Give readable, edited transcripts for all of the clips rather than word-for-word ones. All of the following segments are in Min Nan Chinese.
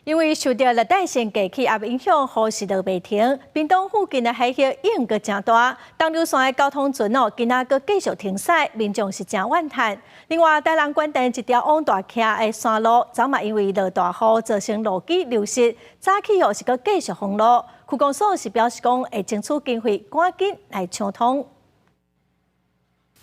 因為受著熱帶性低氣壓影響，雨是落袂停。屏東附近的海域湧閣誠大，東琉線的交通船哦，今仔閣繼續停駛，民眾是誠怨嘆。另外，台南關田一條往大徛的山路，昨嘛因為落大雨，造成路基流失，早起哦是閣繼續封路。區公所是表示講會爭取經費，趕緊來搶通。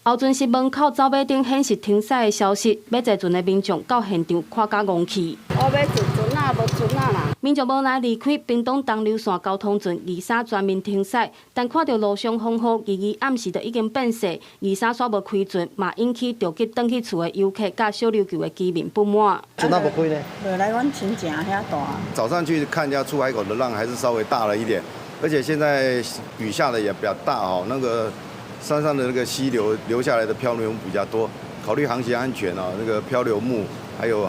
後船新聞口走馬燈顯示停駛的消息，欲坐船的民眾到現場看甲戇去。我欲坐船仔，無船仔啦。民眾無奈離開屏東東琉線交通船二三全面停駛，但看著路上風雨，二二暗時就已經變勢，二三煞無開船，嘛引起著急轉去厝的遊客佮小琉球的居民不滿。船仔無開呢？無來阮親情遐大。早上去看一下出海口的浪還是稍微大了一點，而且現在雨下的也比較大哦，那個山上的那個溪流流下來的漂流木比較多，考慮航行安全啊，那個漂流木還有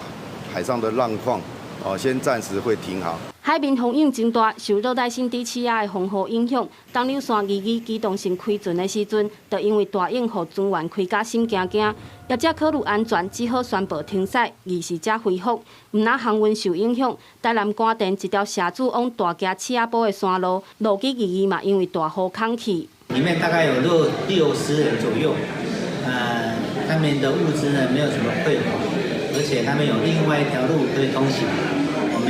海上的浪況，哦，先暫時會停航。海面風湧真大，受熱帶性低氣壓的風雨影響，東琉線二二機動性開船的時陣，就因為大湧予船員開甲心驚驚。業者考慮安全，只好宣布停駛，二時才恢復。毋但航運受影響，台南關田一條社子往大徛刺仔埔的山路，路基二二嘛因為大雨空去。裡面大概有60人左右，他們的物資呢沒有什麼匱乏，而且他們有另外一條路可以通行。我們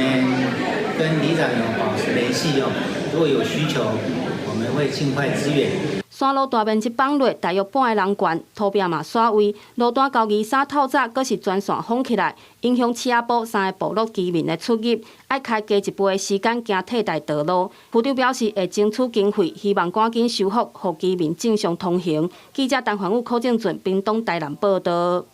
跟里長有保持聯繫哦，如果有需求，我們會盡快支援。山路大面積崩落，大約半个人懸，土壁嘛徙位。路段到二三透早，閣是全線封起來，影響刺仔埔三个部落居民的出入，愛開加一倍的時間行替代道路。府長表示會爭取經費，希望趕緊修復，予居民正常通行。記者陳環宇、柯正俊，屏東台南報導。